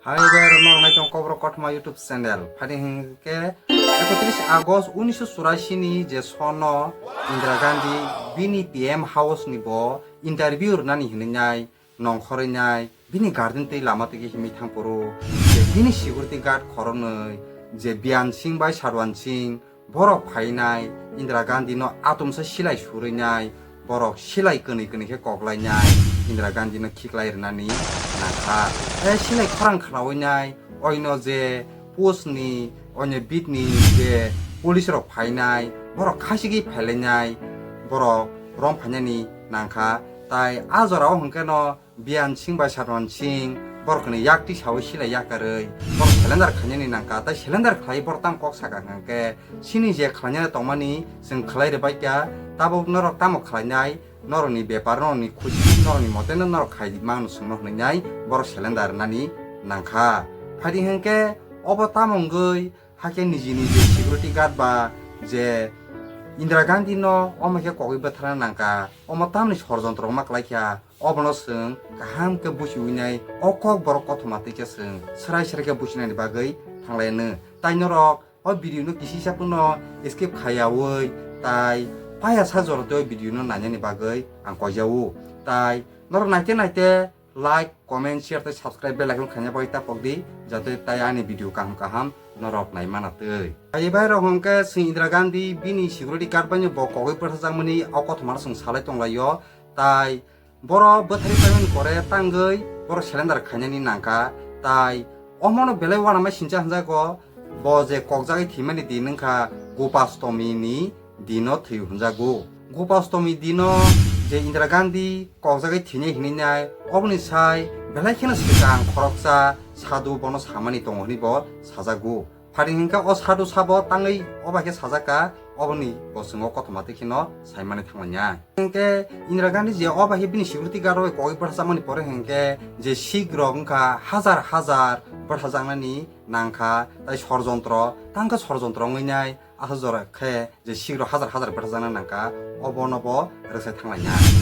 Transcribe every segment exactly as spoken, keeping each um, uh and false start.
Hai bai rok norok nai tong Kokborok Kothoma YouTube channel. Phani hwnkhe ekotris August unisho churashi ni je sono Indira Gandhi bini P M House ni bo interview rwnani hinwi nai nongkhorwi nai bini garden twi lama twi himwi thang phuru je bini security guard khoroknwi je Bian Singh bai Sadwan Singh borok phainai Indira Gandhi no atumsa silai surwi nai borok silai kwnwi kwnwi khe koklai nai Indira Gandhi no khiklai rwnani nangkha. Tei silai khorang khnawi nai oino je post ni oino beat ni je police rok phainai borok khasigwi phailainai borok rom phainani nangkha. Tai a jora o hwnkhe no Bian Singh bai Satwan Singh borok ni yak tisawi silai yakarwi borok cylinder khainani nangkha, tai cylinder khlai borok tamo kok saka hwnkhe chini je khlainani tongmani chwng khlai rwbaikha, tabuk norok tamo khlainai, norokni bepar, norokni khusi, norokni moteno norok khai mano chwngno hwnwi nai borok cylinder rwnani nangkha. Phaidi hwnkhe obo tamo wngwi hakhe niji niji security guard ba je Indira Gandhi no omo khe kogwi bwtharna nangkha, omo tamni sorjontro wngma klaikha. Obono chwng kaham khe buchiwi nai o Kokborok Kothoma twi khe chwng swrai swrai khe buchinani bagwi thanglaianw. Tai norok o video no kisisa phano skip khaiyawi tai paya sa jora tei o video no nainani bagwi ang koijao. Tai norok naite naite like, comment, share tei subscribe bell icon khaina bagwi tapok di, jate tai ani video kaham kaham norok nai mana twi. Tai bai rok hwnkhe chwng Indira Gandhi bini security guard bai no bo kogwi bwtharjakmani o kothoma no chwng salai tonglaio. Tai borok bwthari paimani pore tangwi borok cylinder khainani nangkha. Tai omono belai uanama sincha hwnjago, bo je kokjagwi thwimani din wngkha Gopastami ni dino thwi hwnjago. Gopastami dino je Indira Gandhi kokjagwi thwinai hinwi nai oboni sai belai kheno swkang khoroksa sadhu bono samani tongo hwnwi bo sajago. Phari hwnkhe o sadhu sabo tangwi o bai khe sajak kha, oboni bo chwng o kothoma twi kheno saimani thanglainai. Hwnkhe Indira Gandhi je o bai khe bini security guard rok bai kogwi bwtharjakmani pore hwnkhe je Sikh rok wngkha hajar hajar bwtharjaknani nangkha, tai sorjontro tangkhe sorjontro wngwi nai aswk jora khe je Sikh rok hajar hajar bwtharjakna nangkha, obono bo rwksai thanglainai.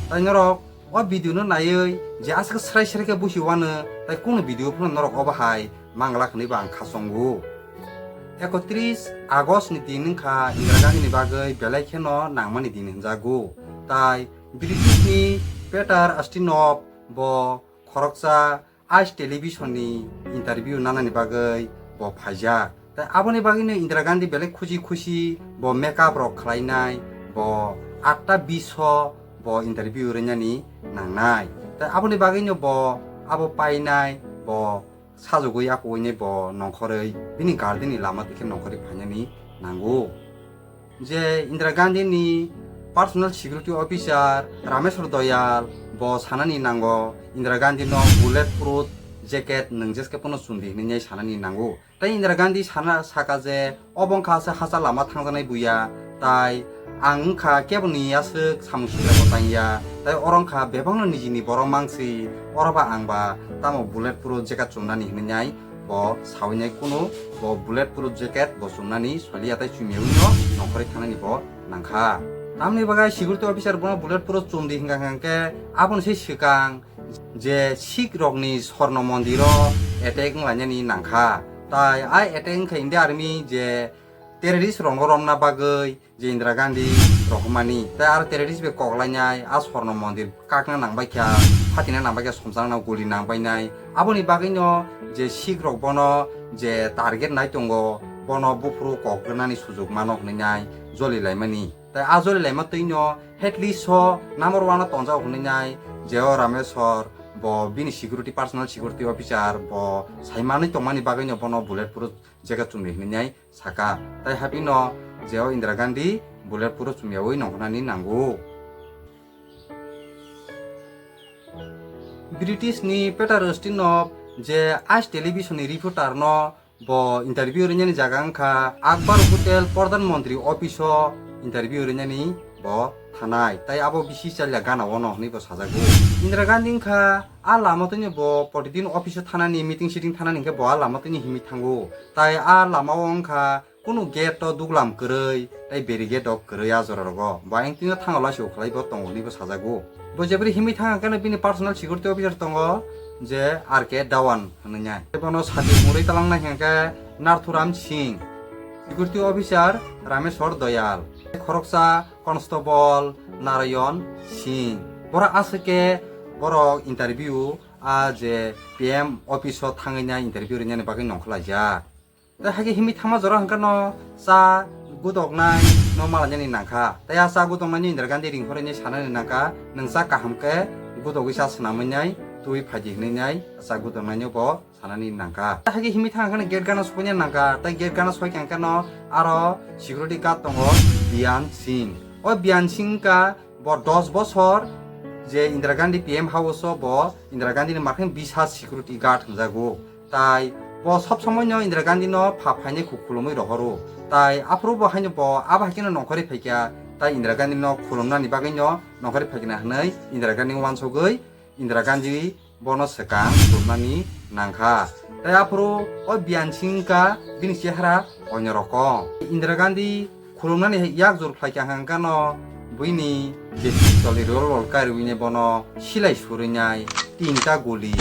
Tai norok o video no naiwi je aswk swrai swrai khe buchi uanw, tai kunu video phano norok obo hai mangla hwnwi bo ang khachongo. Ekotris August ni din wngkha Indira Gandhi ni bagwi belai kheno nangmani din hwnjago. Tai British ni Peter Ustinov bo khoroksa Ice Television ni interview nanani bagwi bo phaijak. Tai aboni bagwino Indira Gandhi belai khusi khusi bo makeup rok khlainai, bo atta bish o bo interview rwnani nangnai. Tai aboni bagwino bo abo painai, bo sajugwi akwinai bo nongkhorwi bini garden ni lama twi khe nongkhorwi phainani nango. Je Indira Gandhi ni personal security officer Rameshwar Dayal bo sanani nango Indira Gandhi no bullet proof jacket nwngjak khe phano chumdi hinwi sanani nango. Tai Indira Gandhi sana saka je obo wngkha se hacha lama thangjaknai buya, tai ang wngkha kebo ni aswk samung sitra bo tangya, tai oro wngkha bebakno nijini borok mangswi, oro ba ang ba tamo bullet proof jacket chumnani hinwi nai bo sawi nai kunu, bo bullet proof jacket bo chumnani saliya tai chumyawi no nongkhorwi thangnani bo nangkha. Tamni bagwi security officer bono bullet proof chumdi hwnkha hwnkhe aboni se swkang je Sikh rokni Swarno Mondiro attack wnglainani nangkha. Tai a attack wngkha India Army je terrorist rokno romna bagwi je Indira Gandhi rohormani. Tai aro terrorist bai koklainai, a Swarno Mondir kakna nangbaikha, phatina nangbaikha, somsakna guli nangbainai. Aboni bagwino je Sikh rok bono je target nai tongo, bono buphuru kok rwnani sujuk mano hwnwi nai joli laimani. Tai a joli laima twino headlist o number one o tonjak hwnwi nai je o Rameshwar bo bini security, personal security officer bo sai manwi tongmani bagwino bono bullet proof jacket chumdi hinwi nai saka. Tai habino je o Indira Gandhi bullet proof chumyawi nongkhornani nango. British ni Peter Ustinov je Ice Television ni reporter no bo interview rinani jaga wngkha Akbar Hotel Pradhan Mantri office o interview rinani bo thanai, tai abo bisi chalya gana ono hwnwi bo sajago. Indira Gandhi wngkha a lama twino bo protidin office o thanani, meeting sitting thanani hwnkhe bo a lama twino himwi thango, tai a lama o wngkha kunu gate o duglam kwrwi tai barricade rok kwrwi a jora rogo. Bo ayang tino thangla se ukhlai bo tongo hwnwi bo sajago. Bo jebri himwi thang khe bini personal security officer tongo, je R K Dhawan hwnwi nai. Tei bono sati mungwi talangnai hwnkhe Nathuram Singh, security officer Rameshwar Doyal, khoroksa constable Narayan Singh. Borok aswk khe borok interview a je P M office o thangwi nai interview rinani bagwi nongkhorlaijak. Tei haikhe himwi thangma jora hwnkhe no cha gudoknai no malainani nangkha. Tei a cha gudoknai no Indira Gandhi ringkhorwi sanani nangkha, "Nwng cha kaham khe gudogwi cha swnamwi nai twi phaidi," hwnwi nai cha gudoknai no bo sanani nangkha. Tei haikhe himwi thang hwnkhe no gate gana soina nangkha. Tei gate gana soi kha hwnkhe no aro security guard tongo Bian Singh. O Bian Singh ka bo dos bosor je Indira Gandhi P M house o bo Indira Gandhi ni makhai bisa security guard hwnjago. Tai bo sob somoi no Indira Gandhi no pha phainai khu khulumui rohoro. Tai aphuru bo haino bo abo hai kheno nongkhorwi phaikha. Tai Indira Gandhi no khulumnani bagwi no nongkhorwi phaikha hwnwi Indira Gandhi wansugwi Indira Gandhi bono swkang khulumnani nangkha. Tai aphuru o Bian Singh ka bini chehara onyo rokom. Indira Gandhi khulumnani yak jor khlaikha hwnkhe no buini je pistol ni revolver kairwini bono silai surwinai tinta guli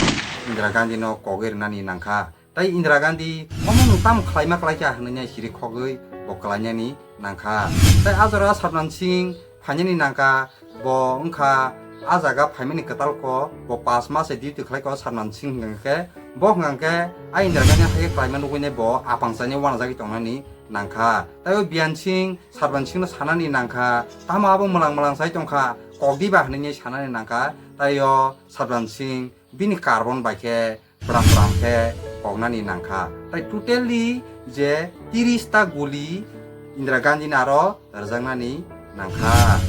Indira Gandhi no kogwi rwnani nangkha. Tai Indira Gandhi omo nwng tamo khlaima klaikha hwnwi siri khogwi bo klainani nangkha. Tai a jora Satnam Singh phainani nangkha, bo wngkha a jaga phaimani kwtal kok, bo pas mase duty khlai kok Satnam Singh hwnkhe, bo hwnkhe a Indira Gandhi hai khlaima nugwinai bo apang chainai uanajagwi tongnani nangkha. Tai o Bian Singh Satnam Singh no sanani nangkha, "Tamo abo mwlang mwlang sai tongkha, kok diba?" hwnwi sanani nangkha. Tai o Satnam Singh bini carbon bai khe bram bram khe koknani nangkha. Tai totally je tiris ta guli Indira Gandhi ni aro rwjaknani nangkha.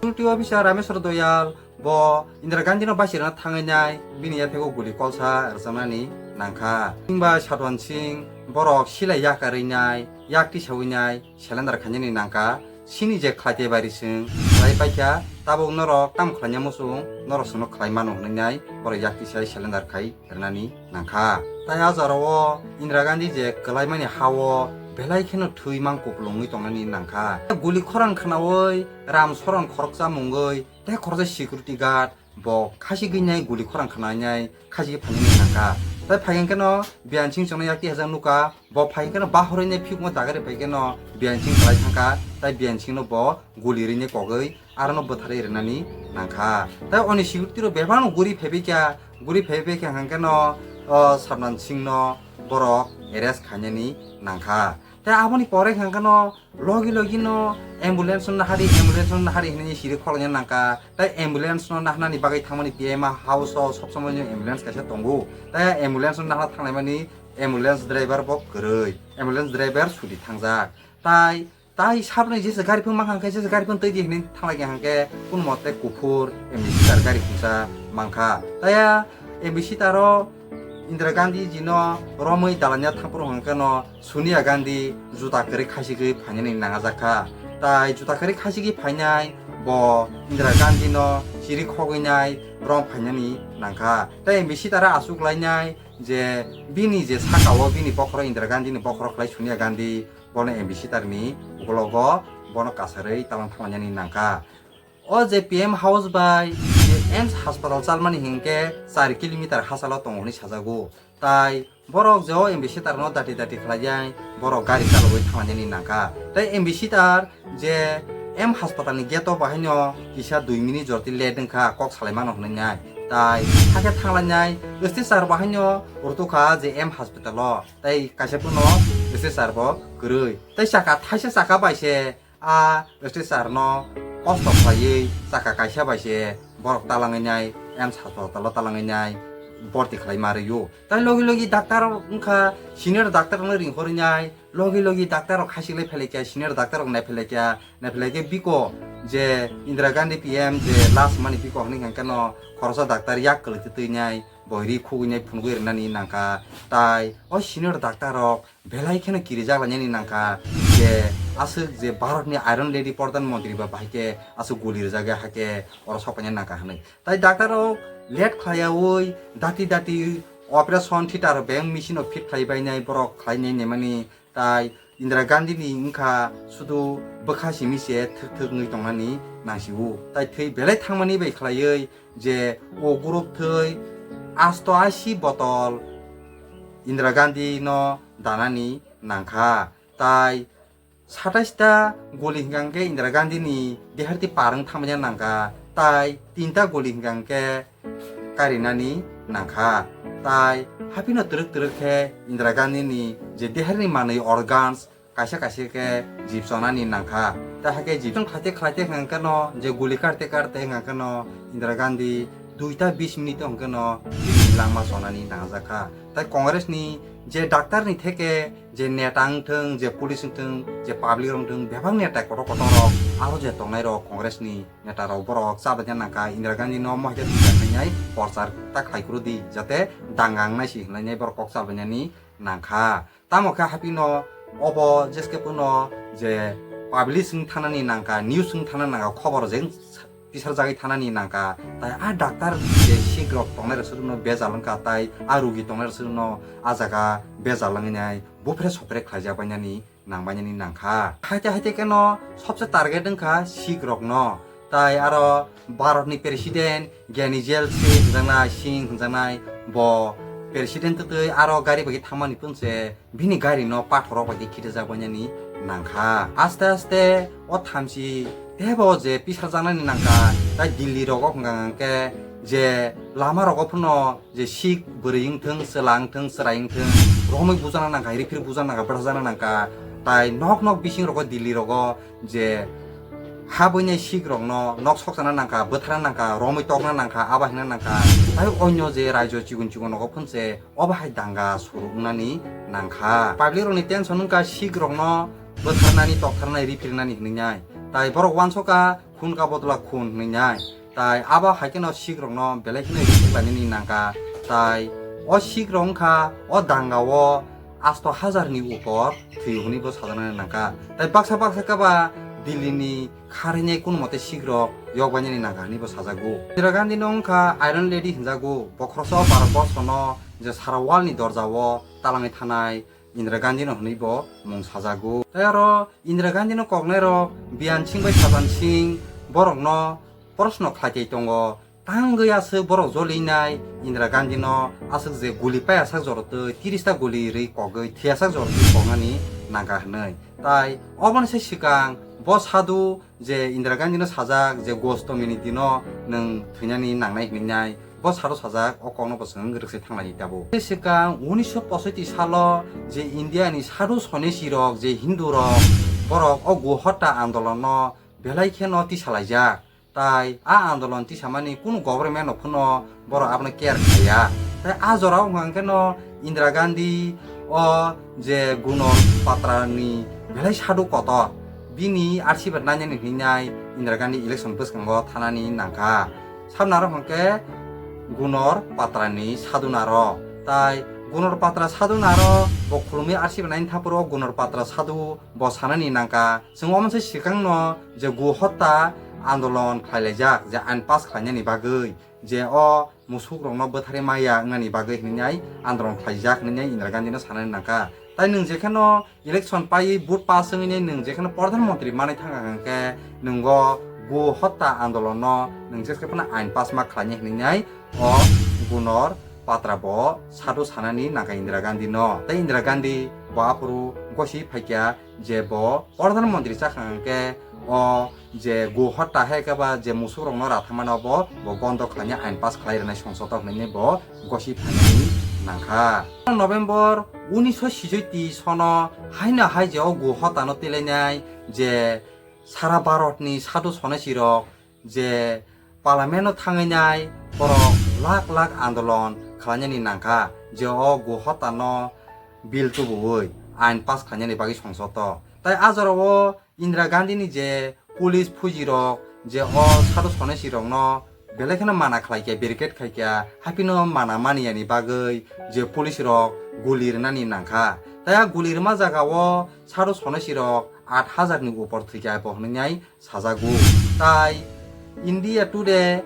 Security officer Rameshwar Doyal bo Indira Gandhi no baisirwna thangwi nai, bini yaphego guli kolsa rwjaknani nangkha. Himba Satwan Singh borok silai yakarwi nai, yak tisawi nai, cylinder khainani nangkha, sini je khlaite bari chwng khlai paikha, tabuk norok tamo khlaina muchung, norok chwngno khlai mano hwnwi nai, borok yak tisai cylinder khai rwnani nangkha. Tai a jorao Indira Gandhi je kwlaimani hao belai kheno thwi mang kupulungwi tongnani nangkha. Guli khorang khnaui Ram Soron khoroksa mungwi tei khoroksa security guard bo khasigwi nai guli khorang khnainai khasigwi phainani nangkha. Tai phai hwnkhe no Bian Singh chwngno yak tihajak nukha, bo phai hwnkhe no bahorwi nai phiyokma dagari phai khe no Bian Singh kwlai thangkha, tai Bian Singh no bo guli rwini kogwi aro no bwtharwi rwnani nangkha. Tai oni security rok bebak no guri phaibai kha, guri phaibai kha hwnkhe no o Satwan Singh no borok arrest khainani nangkha. Tai aboni pore hwnkhe no logi logi no ambulance no nahari, ambulance no nahari hinwi siri khoroknani nangkha. Tai ambulance no nahnani bagwi thangmani P M house o sob somoi no ambulance kaisa tongo. Tai ambulance no nahna thanglaimani ambulance driver bo kwrwi, ambulance driver sudi thangjak. Tai, tai saboni jesa gari phano mankha hwnkhe jesa gari phano twi di hinwi thanglaikha hwnkhe kono mote kuphur ambassador gari khungsa mankha. Tai ambassador o Indira Gandhi ji no romwi dalanya thangphuru hwnkhe no Sonia Gandhi juta kwrwi khaisigwi phainani nangajak kha. Tai juta kwrwi khaisigwi phainai bo Indira Gandhi no chiri khogwi nai rom phainani nangkha. Tai ambassador o achuk lainai je bini je saka o bini bokhorok Indira Gandhi ni bokhorok khlai Sonia Gandhi bono ambassador ni ukologo bono kasarwi talang thanglainani nangkha. O je P M house bai je AIIMS hospital chalmani hinkhe char kilometer hachalo tongo hinwi sajago. Tai borok je o ambassador no dati dati khlaijai, borok gari chalogwi thanglainani nangkha. Tai ambassador je AIIMS hospital ni gate o bahaino kisa dui minute jorti late wngkha, kok salai mano hinwi nai. Tai hakhe thanglainai stretcher bahaino rwtokha je AIIMS hospital o. Tai kaisa phano stretcher bo kwrwi. Tai chaka thaisa chaka bai se a stretcher no kosto khlaiwi chaka kaisa bai se borok talangwi nai, AIIMS hospital o talangwi nai borti khlai ma rwio. Tai logi logi doctor wngkha, senior doctor no ringkhorwi nai, logi logi doctor rok khaichik lai phailaikha, senior doctor rok naiphailaikha, naiphailaikhe biko je Indira Gandhi P M je last mani biko hinwi hwnkhe no khoroksa doctor yak kwlwitwi twi nai, boi ri khugwi nai phunugwi rwnani nangkha. Tai o senior doctor rok belai kheno kirijak lainani nangkha je aswk je Bharat ni Iron Lady Pradhan Mantri ba bahai khe aswk guli rijak ya hakhe oro sok paina nangkha hinwi. Tai doctor rok late khlaiyaui dati dati operation theater beng machine o fit khlai bainai borok khlai nai nemani. Tai Indira Gandhi ni wngkha sudu bwkha simi se thwk thwk wngwi tongnani nangsio. Tai thwi belai thangmani bai khlaiwi je o group thwi asto ashi botol Indira Gandhi no danani nangkha. Tai satais ta guli hwnkha hwnkhe Indira Gandhi ni deharti parwng thamani nangkha, tai tinta guli hwnkha hwnkhe karinani nangkha. Tai haphino twrwk twrwk khe Indira Gandhi ni je deharni manwi organs kaisa kaisa khe jib chonani nangkha. Tai hakhe jib chong khlaite khlaite hwnkha hwnkhe no je guli karte karte hwnkha hwnkhe no Indira Gandhi duita bis minute hwnkhe no bini langma chonani nangjakha. Tai Congress ni je doctor ni theke je neta wngthwng, je police wngthwng, je public rok wngthwng, bebak neta kotor kotor rok, aro je tongnai rok Congress ni neta rok, borok chabaina nangkha Indira Gandhi no mohai khe thwijaknai porchar ta khlai kuru di, jate danga wngnai si hwnlainai borok kok chabainani nangkha. Tamo khe haphino obo jeske puno je publish wng thanani nangkha, news wng thana nangkha, khobor je wng pisarjagwi thanani nangkha. Tai a doctor je Sikh rok tongnai rok swrwngno bejal wngkha, tai a rugi tongnai rok swrwngno a jaga bejal wngwi nai bupre sopre khlaijak bainani nangbainani nangkha. Haite haite keno sobse target wngkha Sikh rokno. Tai aro Bharat ni president Gyani Jail Singh hwnjaknai, Singh hwnjaknai, bo president twtwi aro gari bai thangmani punse bini gari no pathor rok bai khirijak bainani nangkha. Aste aste o thamchi tebo je pisarjaknani nangkha, tai Delhi rogo hwnkha hwnkhe je lama rogo phano je Sikh bwrwi wngthwng, chwla wngthwng, chwrai wngthwng, romwi bujana nangkha, rifir bujana nangkha, bwtharjana nangkha, tai nok nok bising rogo Delhi rogo je habwini Sikh rokno nok sokchana nangkha, bwtharna nangkha, romwi tokna nangkha, aba hina nangkha, tai onyo je raijo chigon chigon rogo phunse obo hai danga suru wngnani nangkha. Public rokni tension wngkha Sikh rokno bwtharnani, toktharnai, rifirnani hwnwi nai, tai borok uansukha khun ka bodla khun hwnwi nai. Tai abo hai kheno Sikh rokno belai kheno reject lainani nangkha. Tai o Sikh rok wngkha o danga o asto hajar ni upor thwi hwnwi bo sajaknani nangkha. Tai baksa baksa khe ba Delhi ni kharwi nai kunumote Sikh rok yok bainani nangkha hwnwi bo sajago. Indira Gandhi no wngkha Iron Lady hwnjago. Bo khoroksa o Bharat borsho no je sara world ni dorja o talangwi thanai Indira Gandhi no hwnwi bo mung sajago. Tai aro Indira Gandhi no koknai rok Bian Singh bai Sajan Singh borok no proshno khlai tei tongo. Tangwi aswk borok joli nai Indira Gandhi no aswk je guli paiyasak jorotwi tiris ta guli rwi kogwi thwiyasak jorotwi koknani nangkha hwnwi. Tai oboni se swkang bo sadhu je Indira Gandhi no sajak je Gostomini dino nwng thwinani nangnai hwnwi nai bo sadhu sajak o kokno bo chwng rwksai thanglai tabuk. Tei swkang unisho pochoti salo je India ni sadhu sonesi rok je Hindu rok borok o Guhotta andolon no belai kheno tisalaijak. Tai a andolon tisamani kunu government no phano borok abono care khaiya. Tai a jora wngkha hwnkhe no Indira Gandhi o je Gunor Patra ni belai sadhu kotor, bini arsibat nainani hwnwi nai Indira Gandhi election bwskango thanani nangkha. Sabnaro hwnkhe Gunor Patra ni sadhu naro. Tai Gunor Patra sadhu naro bo khulumwi arsibat naini thaphuru o Gunor Patra sadhu bo sanani nangkha. Chwng omo se swkangno je Guhotta andolon khlailaijak, je ain pass khlainani bagwi, je o musukrokno bwtharwi maya wngnani bagwi hwnwi andolon khlaijak hwnwi Indira Gandhino sanani nangkha. Tai nwng jekheno election paiwi vote pass wngwi nwng jekheno Pradhan Mantri manwi thangkha hwnkhe nwng o Guhotta andolonno nwng jekheno ain pass ma khlainai hwnwi o Gunor Patra bo sadhu sanani nangkha Indira Gandhino. Tai Indira Gandhi bo aphuru gosi phaikha je bo Pradhan Mantri chakha hwnkhe o je Guhotta hai khe ba je musukrokno rathangmano bo, bo bondo khlainai ain pass khlai rwnai songsoto hwnwi bo gosi phainani nangkha. November unisho sijoti sono haino hai je o Guhottano twilainai je sara Bharatni sadhu sonesirok je parliament-o thangwi nai borok lakh lakh andolon khlainani nangkha je o Guhottano bill tubuwi ain pass khlainani bagwi songsoto. Tai a jorao Indira Gandhini je police phuji rok je o sadhu sonesi rokno belai kheno mana khlai khe, barricade khai khe, haphino mana mani yani bagwi je police rok guli rwnani nangkha. Tai a guli rwma jaga o sadhu sonesi rok aat hajar ni upor thwi khe bo hwnwi nai sajago. Tai India Today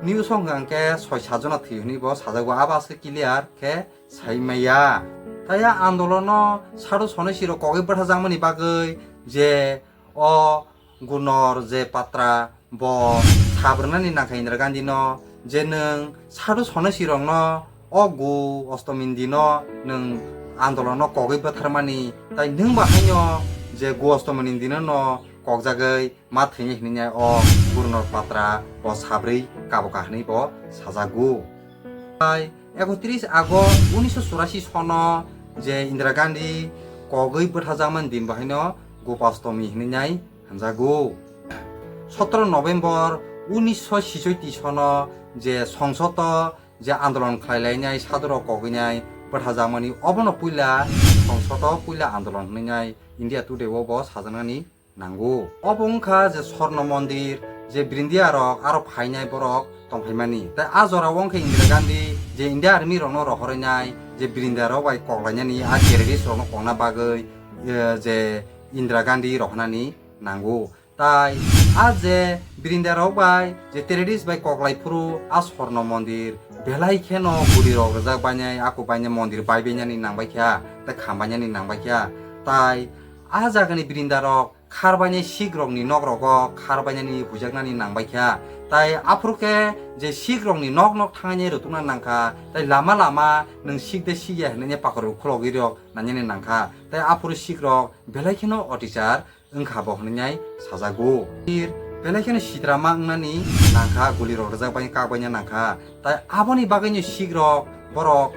news o hwnkha hwnkhe soi sat jona thwi hwnwi bo sajago, abo aswk clear khe sai maya. Tai a andolono sadhu sonesi rok kogwi bwtharjakmani bagwi je o Gunor je Patra bo sab rwnani nangkha Indira Gandhino je nwng sadhu sonesi rokno O gu ostomi ni dino nwng andolon no kogwi bwtharmani, tai nwng ba haino je gu ostomi ni dino no kokjagwi ma thwinai hinwi nai o Gurnor Patra bo sabrwi kaboka hinwi bo sajago. Tai ekotris August unisho churashi sono je Indira Gandhi kogwi bwtharjakmani din bo haino Gopastomi hinwi nai hwnjago. Sotro November unisho sichoiti sono je songsoto je andolon khlai lainai sadhurok kogwinai bwthajakmani obono puila songsoto puila andolon hwnwi nai India Today o bo sajaknani nango. Obo wngkha je Swarno Mondir je Brindia rok aro phainai borok tongphaimani. Tai a jora o wngkha Indira Gandhi je India Army rokno rohorwi nai je Brindia rok bai koklainani a terrorist rokno kokna bagwi, eh, je Indira Gandhi rohornani nango. Tai a je Brindia rok bai je terrorist bai koklai phuru a Swarno Mondir belai kheno guli rok rijak bainai, aku bainai mondir bai bainani nang bai kha, tai kham bainani nang bai kha. Tai a jagani Brindia rok khar bainai Sikh rokni nok rogo khar bainani hujaknani nang bai kha. Tai aphuru khe je Sikh rokni nok nok thangnai rwtwkna nang kha, tai lama lama nwng Sikh de Sikh ya hinwi pakor khulogwi rok nangnani nang kha. Tai aphuru Sikh rok belai kheno otichar wngkha bo hwnwi nai sajago. Belai kheno sitrama wngnani nangkha, guli rok rijak bai kak baina nangkha. Tai aboni bagwino Sikh rok borok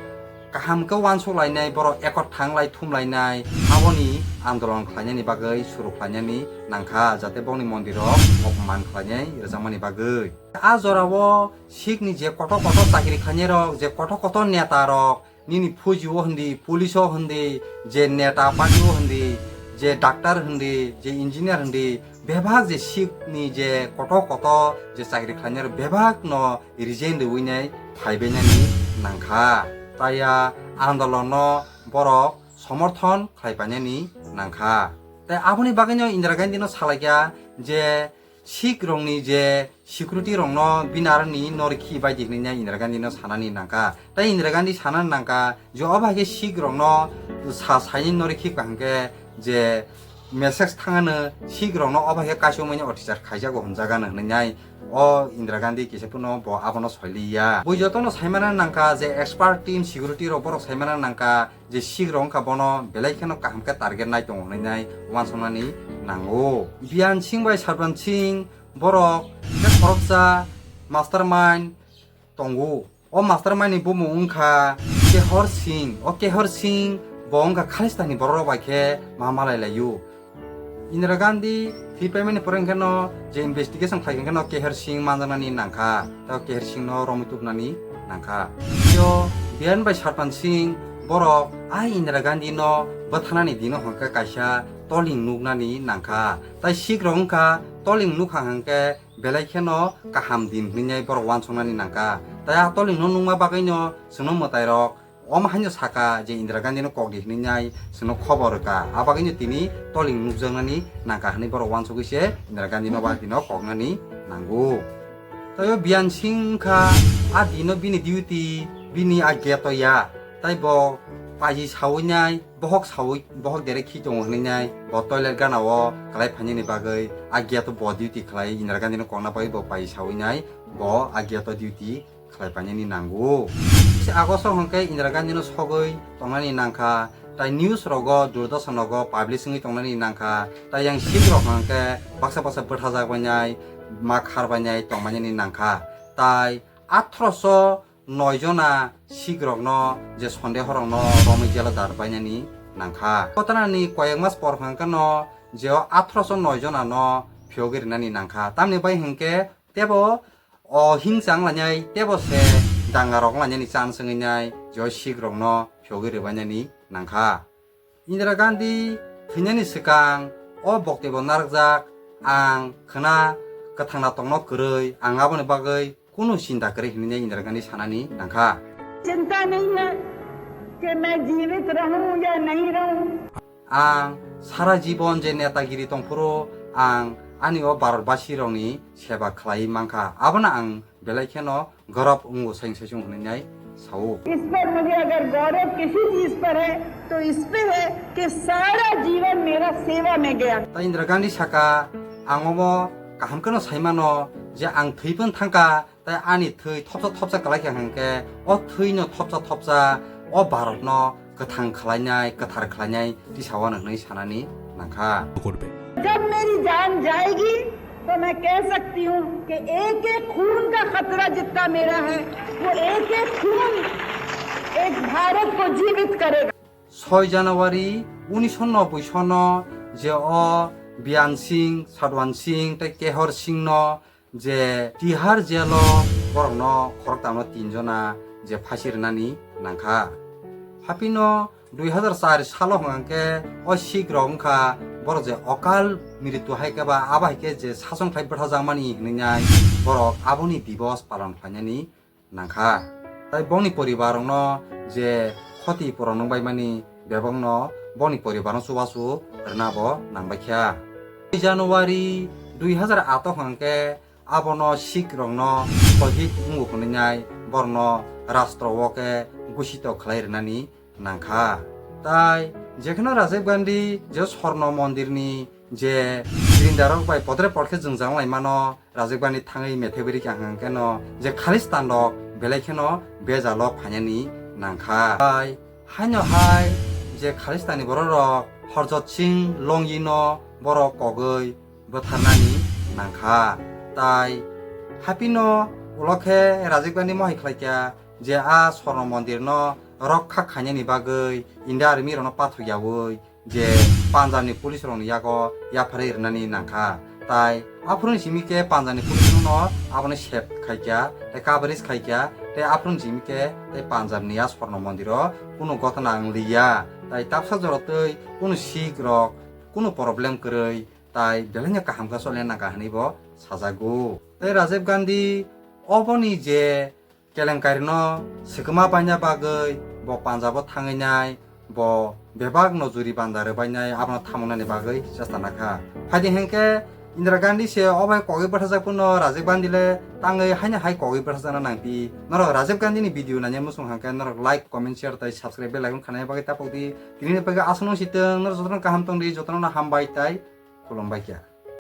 kaham khe uansuk lainai, borok ekot thang lai thum lainai, aboni andolon khlainani bagwi suru khlainani nangkha, jate bongni mondir rok opman khlainai rwjakmani bagwi. A jora o Sikh ni je kotor kotor chakri khlainai rok, je kotor kotor neta rok, nini phuji o hindi, police o hindi, je neta party o hindi, je doctor hindi, je engineer hindi, bebak je Sikh ni je kotor kotor je chakri khlainai rok bebak no resign rwui nai phai bainani nangkha. Tai a andolon no borok somorthon khlai painani nangkha. Tai aboni bagwi no Indira Gandhi no salaikha je Sikh rokni je security rokno bini aroni norikhi bai di hwnwi Indira Gandhi no sanani nangkha. Tai Indira Gandhi sanani nangkha je o bai khe Sikh rokno sa saini norikhi kaham khe je message thangano Sikh rokno o bai khe kaisomani otichar khaijago hwnjagano hwnwi nai o Indira Gandhi kisa phano bo abono soiliya. Bo jotono saimana nangkha je expert team security rok borok saimana nangkha je Sikh rok wngkha bono belai kheno kaham khe target nai tongo hwnwi nai uansuknani nango. Bian Singh bai Sarban Singh borok khe khoroksa mastermind tongo. O mastermind ni bumung wngkha Kehor Singh. O Kehor Singh bo wngkha Khalistan ni borok rok bai khe ma malai laio. Indira Gandhi thwi paimani pore hwnkhe no je investigation khlai hwnkhe no Kehar Singh manjaknani nangkha, tei Kehar Singh no romwi tubnani nangkha. Tei Biren bai Sarpan Singh borok a Indira Gandhi no bwthanani dino hwnkhe kaisa toling nuknani nangkha. Tai Sikh rok wngkha toling nukha hwnkhe belai kheno kaham din hwnwi borok uansuknani nangkha. Tai a toling no nukma bagwi no chwngno mwtai rok omo haino saka je Indira Gandhi no kok di hwnwi nai chwngno khobor rwkha. A bagwi no tini toling nukjaknani nangkha hwnwi borok uansugwi se Indira Gandhi no ba dino koknani nango. Tai o Bian Singh wngkha a dino bini duty, bini a gate o ya. Tai bo paji sawi nai, bohok sawi, bohok dere khi tongo hwnwi nai bo toilet gana o kwlai phainani bagwi a gate o bo duty khlai Indira Gandhi no kokna bagwi bo paji sawi nai bo a gate o duty khlai painani nango. Se August o hwnkhe Indira Gandhi no sogwi tongnani nangkha, tai news rogo, Doordarshan rogo publish wngwi tongnani nangkha, tai yang Sikh rok hwnkhe baksa baksa bwthajak bainai, ma khar bainai tongbainani nangkha. Tai atharoso noi jona Sikh rokno je sondeho rokno romwi jelo dar bainani nangkha. Kotanani koyek mas por hwnkhe no je o atharoso noi jona no phiyogwi rinani nangkha. Tamni bai hwnkhe tebo o hingchang lainai tebo se danga rok lainani chance wngwi nai je o Sikh rokno phiyogwi rwbainani nangkha. Indira Gandhi thwinani swkang o boktebo narwkjak, ang khwna kwthangna tongno kwrwi, ang aboni bagwi kunu chinta kwrwi hwnwi Indira Gandhi sanani nangkha. चिंता नहीं है कि मैं जीवित रहूं या नहीं रहूं। Ang sara jibon je netagiri tongphuru ang ani o Bharatbasi rokni seba khlai mankha, abono ang belai kheno gorop wngo saing saisung hwnwi nai sao. इस पर मुझे अगर गौरव किसी चीज पर है तो इस पे है कि सारा जीवन मेरा सेवा में गया। Tai Indira Gandhi saka, ang omo kaham kheno saimano je ang thwipon thangkha, Tai ani thwi thopsa thopsa kalai kha hwnkhe, o thwino thopsa thopsa o Bharatno kwthang khlainai, kwthar khlainai tisa o hwnwi sanani nangkha. जब मेरी जान जाएगी तो मैं कह सकती हूँ कि एक एक खून का खतरा जितना मेरा है, वो एक एक खून एक भारत को जीवित करेगा। Soi January unisho nobboi sono je o Bian Singh, Sadwan Singh tei Kehor Singhno je Tihar jelo borokno khoroktamno tin jona je phasi rwnani nangkha. Hapino dui hazar char salo hwnkhe o Sikh rok wngkha borok je okal mrityu hai khe ba abo hai khe je sasong khlai bwthajakmani hwnwi nai borok aboni dibos palon khlainani nangkha. Tai bongni poribar rokno je khoti purung nung bai mani bebakno bongni poribar no chubachu rwna bo nang bai kha. January dui hazar ato hwnkhe abono Sikh rokno Sohid wngwi hwnwi nai borokno rastro o khe gusito khlai rwnani nangkha. Tai jekheno Rajiv Gandhi je Swarno Mondirni je grindarok bai podre pod khe jwngjang lai mano, Rajiv Gandhi thangwi methebri kha hwnkhe no je Khalistan rok belai kheno bejalo phainani nangkha. Tai haino hai je Khalistanni borok rok Horjot Singh Longi no borok kogwi bwtharnani nangkha. Tai hapino ulo khe Rajiv Gandhi mohai khlai kha je a Swarno Mondir no rokha khainani bagwi India Army rokno pathok yaui je Punjab ni police rokni yago yapharwi rwnani nangkha. Tai aphuru ni simi khe Punjab ni police rokno abono save khai kha, tei coverage khai kha, tei aphuru ni simi khe tei Punjab ni a Swarno Mondir o kunu gotona wng liya. Tai tapsa jora twi kunu Sikh rok kunu problem kwrwi tai belai no kaham khe choli nangkha hwnwi bo sajago. Tei Rajiv Gandhi oboni je kelenkairino swkma baina bagwi bo Punjab o thangwi nai, bo bebak no juri banda rwbainai abono thamunani bagwi chesta nakha. Phaidi hwnkhe Indira Gandhi se obai kogwi bwthajak phano Rajiv Gandhi le tangwi haino hai kogwi bwthajakna nangpi. Norok Rajiv Gandhi ni video naina muchung hwnkhe norok like, comment, share tai subscribe bell icon khana bagwi tapok di. Tini ni bagwi aswk no sitwng, norok jotono kaham tong di, jotono no hambai tai khulumbai kha.